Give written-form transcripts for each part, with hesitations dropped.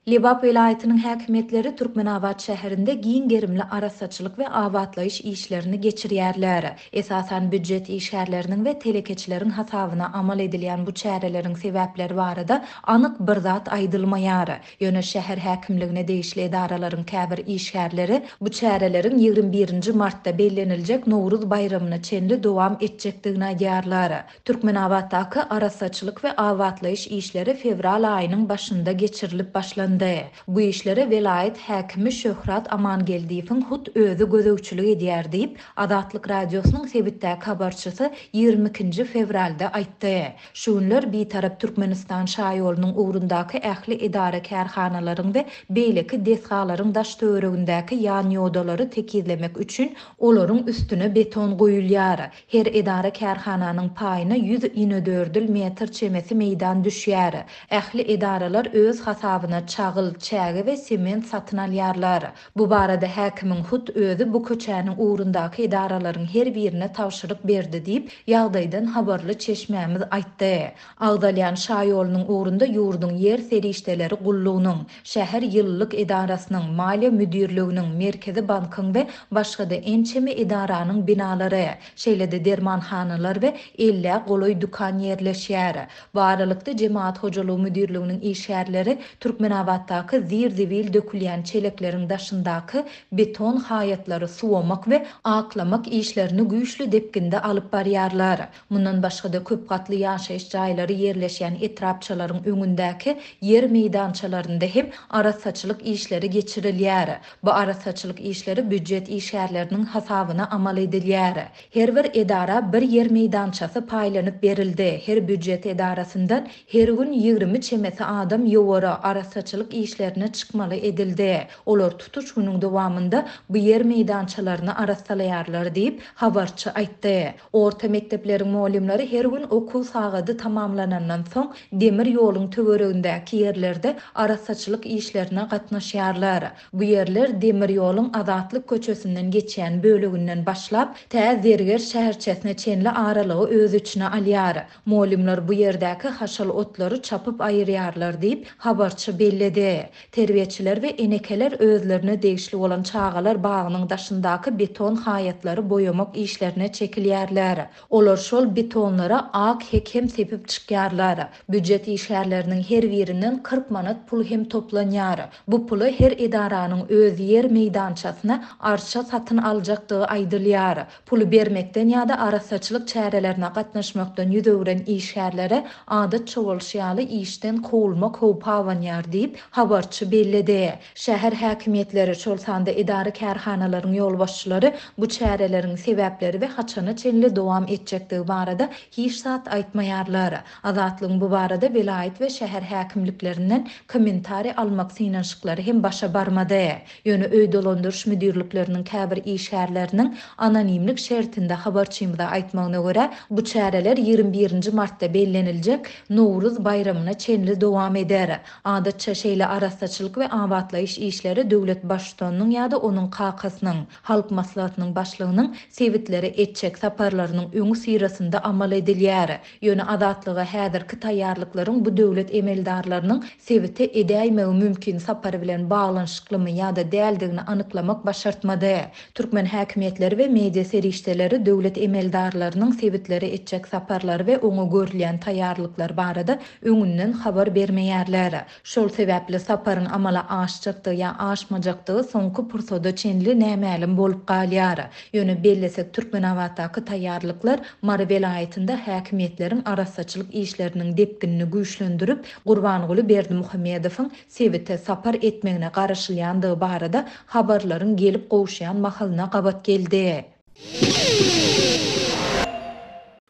Lebap welaýatynyň häkimiýetleri Türkmenabat şäherinde giň gerimli arassaçylyk we abatlaýyş işlerini geçirýärler. Esasan býujet işgärleriniň we telekeçileriň hasabyna amal edilýän bu çäreleriň sebäpleri barada anyk bir zat aýdylmaýar. Ýöne şäher häkimligine degişli edaralaryň käbir işgärleri bu çäreleriň 21 nji martda belleniljek Nowruz baýramyna çenli dowam etjekdigini aýdýarlar. Türkmenabatdaky arassaçylyk we abatlaýyş işleri fewral aýynyň başynda geçirilip başlandy. Bu işlere welaýat häkimi Şöhrat Amangeldiýewiň hut özi gözegçilik edýär diýip, Azatlyk Radiosynyň sebitdäki habarçysy 22 nji fewralda aýtdy. Şu günler Bitarap Türkmenistan şaýolunyň ugrundaky ähli edara-kärhanalaryň we beýleki desgalaryň daş-töweregindäki ýanýodalary tekizlemek üçin olaryň üstüne beton guýulýar. Her edara-kärhananyň paýyna ýüz inedördül metr çemesi meýdan düşýär. Ähli edaralar öz hasabyna çagyl, çäge we sement satyn alýarlar. Bu barada häkimiň hut özi bu köçäniň ugrundaky edaralaryň her birine tabşyryk berdi diýip, ýagdaýdan habarly çeşmämiz aýtdy. Agzalýan şaýolunyň ugrunda ýurduň ýer serişdeleri gullugynyň, şäher ýylylyk edarasynyň, maliýe müdirliginiň, Merkezi bankyň we başga-da ençeme edaranyň binalary, şeýle-de dermanhanalar we ellä golaý dükan ýerleşýär. Bu aralykda, Jemagat hojalygy müdirliginiň işgärleri Türkmenabatdaky zir-zibil dökülýän çelekleriň daşyndaky beton haýatlary suwamak we aklamak işlerini güýçli depginde alyp barýarlar. Mundan başga-da, köp gatly ýaşaýyş jaýlary ýerleşýän etrapçalaryň öňündäki ýer meýdançalarynda hem arassaçylyk işleri geçirilýär. Bu arassaçylyk işleri býujet işgärleriniň hasabyna amal edilýär. Her bir edara bir ýer meýdançasy paýlanyp berildi. Her býujet edarasyndan her gün 20 çemesi adam ýowara, arassaçylyk işlerine çykmaly edildi. Olar tutuş günüň dowamynda bu ýer meýdançalaryny arassalaýarlar diýip, habarçy aýtdy. Orta mekdepleriň mugallymlary her gün okuw sagady tamamlanandan soň demir ýoluň töweregindäki ýerlerde arassaçylyk işlerine gatnaşýarlar. Bu ýerler demir ýoluň Azatlyk köçesinden geçýän böleginden başlap, tä Zerger şäherçesine çenli aralygy öz içine alýar. Mugallymlar bu ýerdäki haşal otlary çapyp aýyrýarlar diýip, habarçy belledi. Terbiýeçiler we enekeler özlerine degişli bolan çagalar bagynyň daşyndaky beton haýatlary boýamak işlerine çekilýärler. Olar şol betonlara ak hek hem sepip çykýarlar. Býujet işgärleriniň her birinden 40 manat pul hem toplanýar. Bu pula her edaranyň öz ýer meýdançasyna arça satyn aljakdygy aýdylýar. Puly bermekden ýa-da arassaçylyk çärelerine gatnaşmakdan ýüz öwren işgärlere adatça bolşy ýaly işden kowulmak howpy abanýar diýip, habarçy belledi. Şäher häkimiýetleri, şol sanda edara-kärhanalaryň ýolbaşçylary bu çäreleriň sebäpleri we haçana çenli dowam etjekdigi barada hiç zat aýtmaýarlar. Azatlygyň bu barada welaýat we şäher häkimliklerinden kommentariý almak synanyşyklary hem başa barmady. Ýöne öý dolandyryş müdirlikleriniň käbir işgärleriniň anonimlik şertinde habarçymyza aýtmagyna görä, bu çäreler 21 nji martda belleniljek Nowruz baýramyna çenli dowam eder. Adatça şeýle arassaçylyk we abatlaýyş işleri döwlet Baştutanynyň ýa-da onuň kakasynyň, Halk Maslahatynyň Başlygynyň sebitlere etjek saparlarynyň öňüsyrasynda amal edilýär. Ýöne Azatlyga häzirki taýýarlyklaryň bu döwlet emeldarlarynyň sebite edäýmegi mümkin sapary bilen baglanyşyklymy ýa-da däldigini anyklamak başartmady. Türkmen häkimiýetleri we media serişdeleri döwlet emeldarlarynyň sebitlere etjek saparlary we oňa görülýän taýýarlyklar barada öňünden habar bermeýärler. Şol sebäpli saparyň amala aşjakdygy ýa aşmajakdygy soňky pursada çenli nämälim bolup galýar. Ýöne bellesek Türkmenabatdaky taýýarlyklar Mary welaýatynda häkimiýetleriň arassaçylyk işleriniň depginini güýçlendirip, Gurbanguly Berdimuhamedowyň sebite sapar etmegine garaşylýandygy barada habarlaryň gelip gowuşýan mahalyna gabat geldi.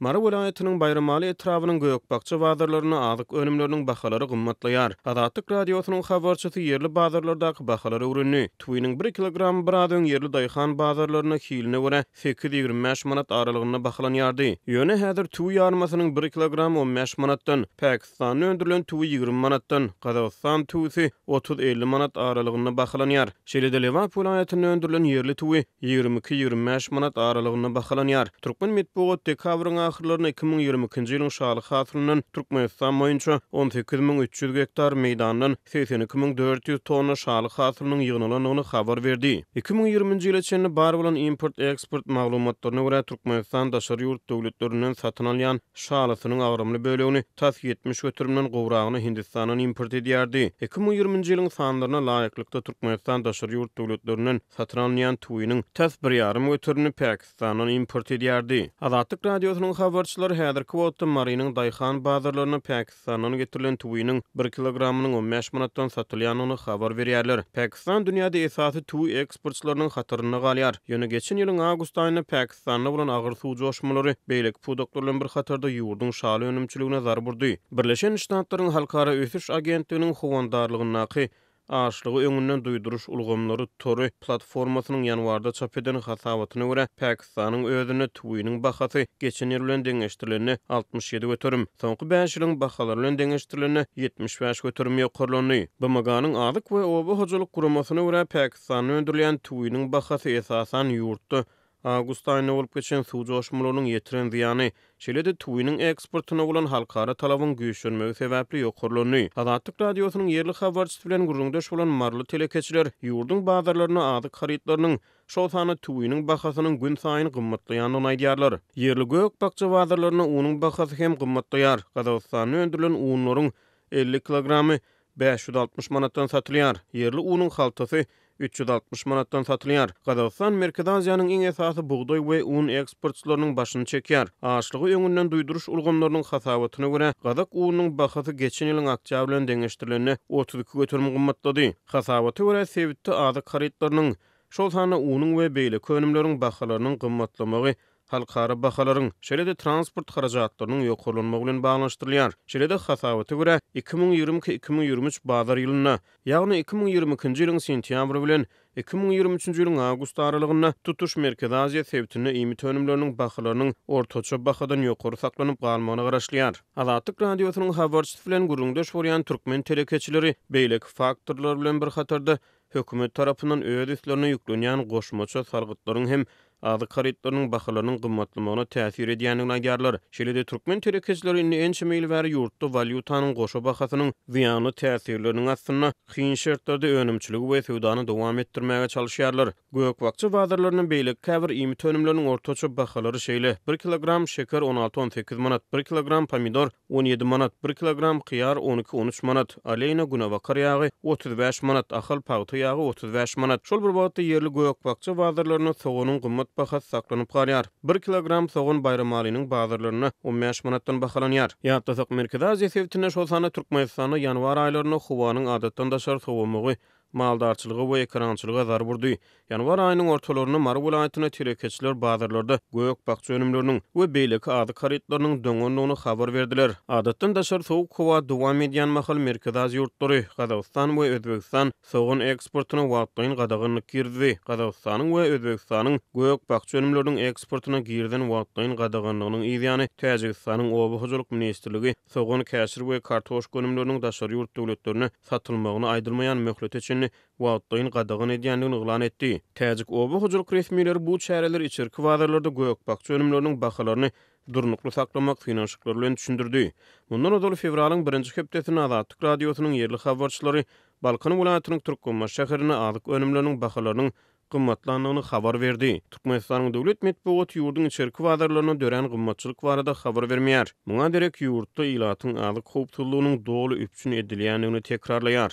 Mary welaýatynyň Baýramaly etrabynyň gök-bakja bazarlarynda azyk önümleriniň bahalary gymmatlaýar. Azatlyk Radiosynyň habarçysy ýerli bazarlardaky bahalary öwrendi. Tüwiniň bir kilogramy biraz öň ýerli daýhan bazarlarynda hiline görä 8,25 manat aralygynda bahalanýardy. Ýöne häzir tüwi ýarmasynyň bir kilogramy on bäş manatdan, Pakistanda öndürilen tüwi 20 manatdan, Gazagystan tüwüsi otuz-elli manat aralygynda bahalanýar. Şeýle-de Lebap welaýatynda öndürilen ýerli tüwi 22-25 manat aralygynda bahalanýar. Türkmen metbugat dekabryň ahyry. ahyrlarynda 2022-nji ýylyň şaly hasylyndan Türkmenistan boýunça 18 300 gektar meýdandan 82 400 tonna şaly hasylynyň ýygnalandygyny habar berdi. 2020-nji ýyla çenli bar bolan import-eksport maglumatlaryna görä, Türkmenistan daşary ýurt döwletlerinden satyn alýan şalysynyň agramly bölegini, tas 70 göterimden gowragyny Hindistandan import edýärdi. 2020-nji ýylyň sanlaryna laýyklykda, Türkmenistan daşary ýurt döwletlerinden satyn alynýan tüwiniň tas bir ýarym göterimini Pakistandan import edýärdi. Azatlyk Radiosynyň habarçylary häzirki wagtda Marynyň daýhan bazarlarynda Pakistandan getirilen tüwiniň bir kilogramynyň 15 manatdan satylýandygyny habar berýärler. Pakistan dünýäde esasy tüwi eksportçylarynyň hatarynda galýar. Ýöne geçen ýylyň awgust aýynda Pakistanda bolan agyr suw joşmalary beýleki pudaklar bilen bir hatarda ýurduň şaly önümçiligine zarb urdy. Birleşen Ştatlaryň Halkara ösüş agentliginiň howandarlygyndaky Açlygy öňünden duýduryş ulgamlary tory platformasynyň ýanwarda çap eden hasabatyna görä, Pakistanyň özünde tüwiniň bahasy geçen ýyl bilen deňeşdirilende 67%, soňky bäş ýylyň bahalary bilen deňeşdirilende 75% ýokarlandy. BMG-niň Azyk we oba hojalyk guramasyna görä, Pakistanda öndürilýän tüwiniň bahasy esasan ýurtda Awgust aýynda bolup geçen suw joşmalarynyň ýetiren zyýany, şeýle-de tüwiniň eksportyna bolan halkara talabyň güýçlenmegi sebäpli ýokarlandy. Azatlyk Radiosynyň ýerli habarçysy bilen gürrüňdeş bolan maryly telekeçiler ýurduň bazarlarynda azyk harytlarynyň, şol sanda tüwiniň bahasynyň günsaýyn gymmatlaýandygyny aýdýarlar. Ýerli gök-bakja bazarlarynda unuň bahasy hem gymmatlaýar. Gazagystanda öndürilen unlaryň 50 kilogramy 560 manatdan satylýar. Ýerli unuň haltasy 360 manatdan satylýar. Gazagystan Merkezi Aziýanyň iň esasy bugdaý we un eksportçylarynyň başyny çekýär. Açlygy öňünden duýduryş ulgamlarynyň hasabatyna görä, gazak ununyň bahasy geçen ýylyň oktýabr bilen deňeşdirilende 32% gymmatlady. Hasabata görä, sebitde azyk harytlarynyň, şol sanda unuň we beýleki önümleriň bahalarynyň gymmatlamagy halkara bahalaryň, şeýle-de transport harajatlarynyň ýokarlanmagy bilen baglanyşdyrylýar. Şeýle-de, hasabata görä, 2022, 2023 bazar ýylynda, ýagny 2022-nji ýylyň sentýabry bilen 2023-nji ýylyň awgust aralygynda tutuş Merkezi Aziýa sebitinde iýmit önümleriniň bahalarynyň ortaça bahadan ýokary saklanyp galmagyna garaşylýar. Azatlyk Radiosynyň habarçysy bilen gürrüňdeş bolýan türkmen telekeçileri beýleki faktorlar bilen bir hatarda hökümet tarapyndan öz üstlerine ýüklenýän goşmaça salgytlaryň hem azyk harytlarynyň bahalarynyň gymmatlamagyna täsir edýändigini aýdýarlar. Şeýle-de, türkmen telekeçileri indi ençeme ýyl bäri ýurtda walýutanyň goşa bahasynyň zyýanly täsirleriniň astynda kyn şertlerde önümçiligi we söwdany dowam etdirmäge çalyşýarlar. Gök-bakja bazarlarynda beýleki käbir iýmit önümleriniň ortaça bahalary şeýle, bir kilogram şeker on alty-on sekiz manat, bir kilogram pomidor 17 manat, bir kilogram hyýar on iki-on üç manat, Aleýna günebakar ýagy 35 manat, Ahal pagta ýagy 35 manat. Şol bir wagtda, ýerli gök-bakja bazarlarynda soganyň gymmat bahasy saklanyp galýar. Bir kilogram sogan Baýramalynyň bazarlarynda 15 manatdan bahalanýar. Ýatlasak, Merkezi Aziýa sebitinde, şol sanda Türkmenistanda ýanwar aýlarynda howanyň adatdan daşary sowamagy maldarçylyga we ekerançylyga zarb urdy. Ýanwar aýynyň ortalarynda Mary welaýatynda telekeçiler bazarlarda gök-bakja önümleriniň we beýleki azyk harytlarynyň doňandygyny habar berdiler. Adatdan daşary sowuk howa dowam edýän mahaly Merkezi Aziýa ýurtlary, Gazagystan we Özbegistan sogan eksportyna wagtlaýyn gadaganlyk girizdi. Gazagystanyň we Özbegistanyň gök-bakja önümleriniň eksportyna girizen wagtlaýyn gadaganlygynyň yzýany Täjigistanyň Oba hojalyk ministrligi sogan, käşir we kartoşka önümleriniň daşary ýurt döwletlerine satylmagyny aýdylmaýan möhlete çenli wagtlaýyn gadagan edýändigini yglan etdi. Täjik oba hojalyk resmileri bu çäreleri içerki bazarlarda gök-bakja önümleriniň bahalaryny durnukly saklamak synanyşyklary bilen düşündirdi. Mundan ozal fewralyň birinji hepdesinde Azatlyk Radiosynyň ýerli habarçylary Balkan welaýatynyň Türkmenbaşy şäherinde azyk önümleriniň bahalarynyň gymmatlandygyny habar berdi. Türkmenistanyň döwlet metbugaty ýurduň içerki bazarlarynda dörän gymmatçylyk barada habar bermeýär. Muňa derek ýurtda ilatyň azyk howpsuzlygynyň doly üpjün edilýändigini tekrarlaýar.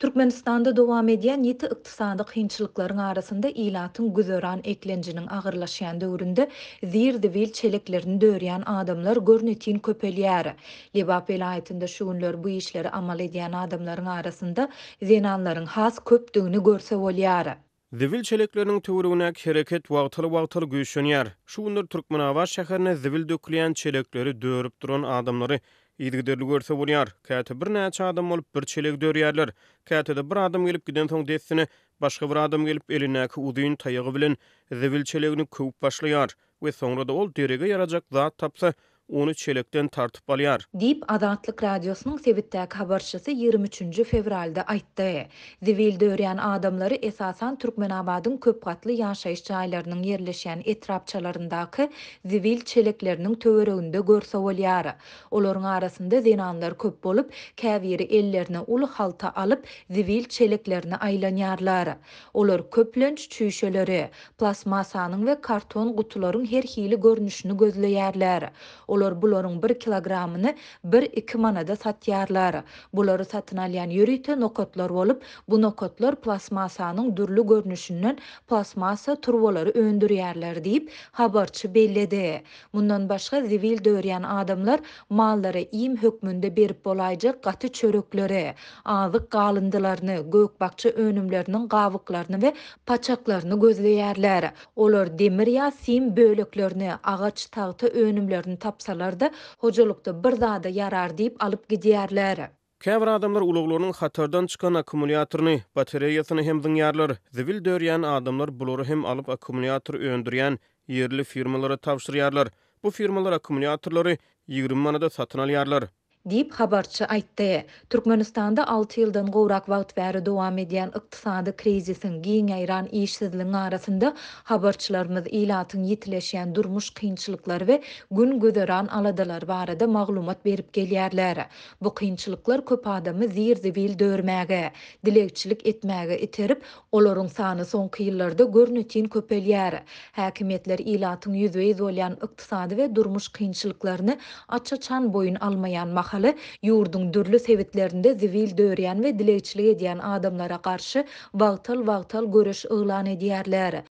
Türkmenistanda dowam edýän ýiti ykdysady kynçylyklaryň arasynda ilatyň güzeran eklenjiniň agyrlaşýan döwründe zir-zibil çeleklerini dörýän adamlar görnetin köpelýär. Lebap welaýatynda şu günler bu işleri amal edýän adamlaryň arasynda zenanlaryň has köpdügini görse bolýar. Zibil çelekleriniň töweregindäki hereket wagtal-wagtal güýçlenýär. Şu günler Türkmenabat şäherinde zibil dökülýän çelekleri dörüp duran adamlary yzygiderli görse bolýar. Käte birnäçe adam bolup bir çelegi dörýärler. Käte-de bir adam gelip gidensoň dessine başga bir adam gelip elindäki uzyn taýagy bilen zibil çelegini köwüp başlaýar we soňra-da ol derege ýarajak zat tapsa. ony çelekden tartyp alýar. Diýip, Azatlyk Radiosynyň sebitdäki habarçysy 23 nji fewralda aýtdy. Zibil dörýän adamlary esasan Türkmenabadyň köp gatly ýaşaýyş jaýlarynyň ýerleşýän etrapçalaryndaky zibil çelekleriniň töwereginde görse bolýar. Olaryň arasynda zenanlar köp bolup, käbiri ellerine uly halta alyp, zibil çeleklerine aýlanýarlar. Olar köplenç çüýşeleri, plastmassanyň we karton gutularyň her hili görnüşini gözleýärler. Olar bularyň bir kilogramyny bir-iki manada satýarlar. Bulary satyn alýan ýörite nokatlar bolup, bu nokatlar plastmassanyň dürli görnüşinden plastmassa turbalary öndürýärler diýip, habarçy belledi. Mundan başga, zibil dörýän adamlar mallara iým hökmünde berip bolaýjak gaty çörekleri, azyk galyndylaryny, gök-bakja önümleriniň gabyklaryny we paçaklaryny gözleýärler. Olar demir ýa sim böleklerini, agaç, tagta önümlerini tapsalar-da, hojalykda bir zada ýarar diýip alyp gidýärler. Käbir adamlar ulaglarynyň hatardan çykan akkumulýatoryny, batareýasyny hem zyňýarlar. Zibil dörýän adamlar bulary hem alyp akkumulýator öndürýän ýerli firmalara tabşyrýarlar. Bu firmalar akkumulýatorlary 20 manada satyn alýarlar. Diýip, habarçy aýtdy. Türkmenistanda alty ýyldan gowrak wagt bäri dowam edýän ykdysady krizisiň, giň ýaýran işsizligiň arasynda habarçylarymyz ilatyň ýitileşýän durmuş kynçylyklary we gün-güzeran aladalary barada maglumat berip gelýärler. Bu kynçylyklar köp adamy zir-zibil dörmäge, dilegçilik etmäge iterip, olaryň sany soňky ýyllarda görnetin köpelýär. Häkimiýetler ilatyň ýüzbe-ýüz bolýan ykdysady we durmuş kynçylyklaryny aç-açan boýun almaýan mahaly, ýurduň dürli sebitlerinde zibil dörýän we dilegçilik edýän adamlara garşy wagtal-wagtal göreş yglan edýärler.